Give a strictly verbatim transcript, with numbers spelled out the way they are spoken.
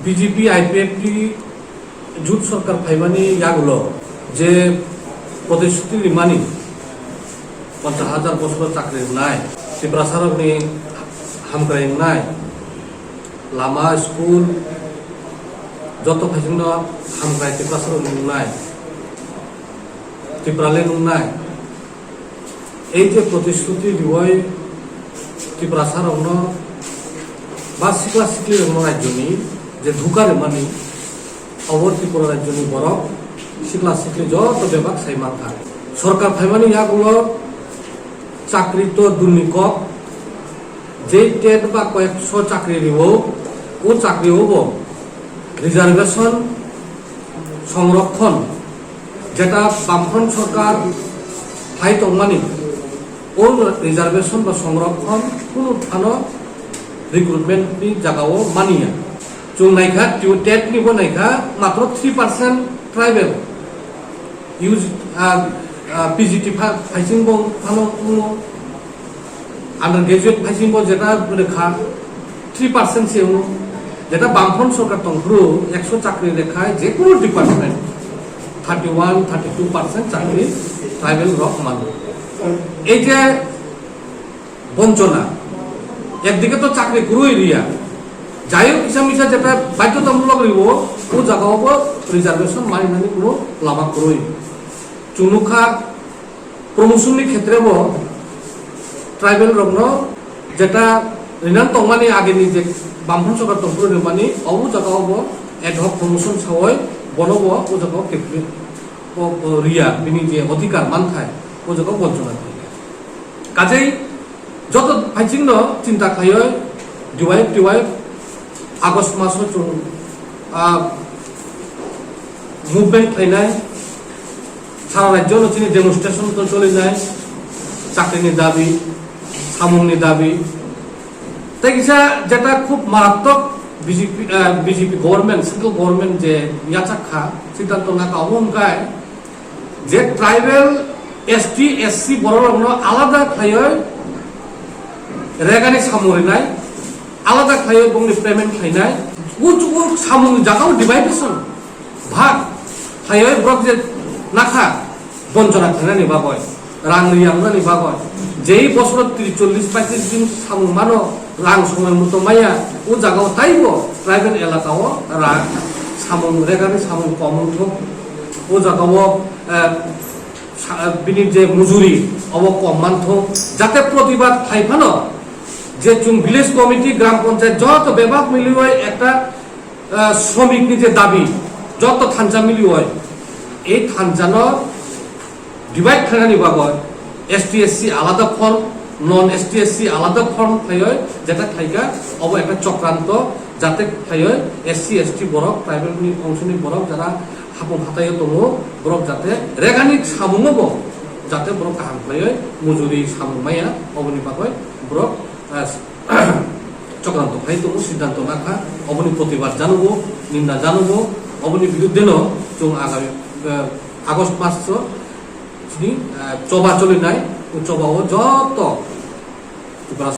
B J P I P F T jut sorkar phaimani yagulo je protishruti rimani ponchash hajar bosoro chakri rwnai, Tiprasarokni hamkrai wngnai, lama, school joto phaisingno hamkrai Tiprasarokni wngnai, Tipraland wngnai. Ei je protishruti riwi Tiprasarokno ba sikla siklirokno rajyoni je dhuka rwmani, obo Tripura rajyoni borok sikla sikli joto bebak sai mankha. Sorkar phaimani yagulo chakri to durni kok, jei tet ba koyekso chakri riwo, o chakri obo reservation, songrokhon, jeta bamfront sorkar phai tongmani, o reservation ba songrokhon kunu phano recruitment ni jagao maniya. Chwng naikha, tu-, tet ni bo naikha, matro three percent tribal. Use, ah, ah, P G T pha-, phaising bo phano wngo. Undergraduate phaising bo jeta lekha three percent se wngo. Jeta bamfront sorkar tongphuru ekso chakri lekha je kunu department thirty one, thirty two percent chakri tribal rok mano. Ei je bonchona, ekdike to chakri kwrwi riya, jai hok kisa misa jeta badhyotamulok riwo, o jagao bo reservation maninani kuno lama kwrwi. Chwng nukha, promotion ni khetre bo tribal rokno jeta rinan tongmani ageni je bamfront sorkar tongphuru rimani, o jagao bo ad hoc promotion sawi bono bo o jagao kepli-, o, o riya, bini je odhikar manthai, o jagao bonchona khaikha. Kajei joto phaisingno chinta khaiwi, D Y F T Y F August maso chwng, ah, movement khlainai, sara rajyo no chini demonstration to cholinai, chakrini dabi, samungni dabi. Tei kisa jeta khub maratwk B J P, ah, B J P government, central government je yachak kha, siddhanto naka omo wngkha, je tribal S T, S C bororokno alada khlaiwi regani samung rinai, alada khlaiwi bongni payment khlainai, o, o samung jagao dividation, bhag khlaiwi borok je nakha bonchona khlainani bagwi, rang riyangnani bagwi, jei bosoro tris, chollish, paitris din samung mano, rang somoi moto maya, o jagao taibo tribal elakao rang samung regani samung kom wngthok, o jagao, eh, sa-, bini je mujuri obo kom manthok, jate protibad khai phano je chwng village committee, gram panchayat joto bebak miliwi ekta, eh, shramik ni je dabi joto thansa miliwi, ei thansa no divide khlainani bagwi S T S C alada form, non S T S C alada form khlaiwi jeta khlaikha, obo ekta chokranto, jate khlaiwi S C S T borok, tribal ni ongshoni borok jara hapung hataio tongo, borok jate regani samungo bo jate borok kaham khlaiwi mujuri samung maya, oboni bagwi borok, ah, chokranto khai tongo, siddhanto nakha, oboni protibad janogo, ninda janogo, oboni biruddheno chwng agami, ah, August maso chini, ah, choba cholinai, o chobao joto Tripura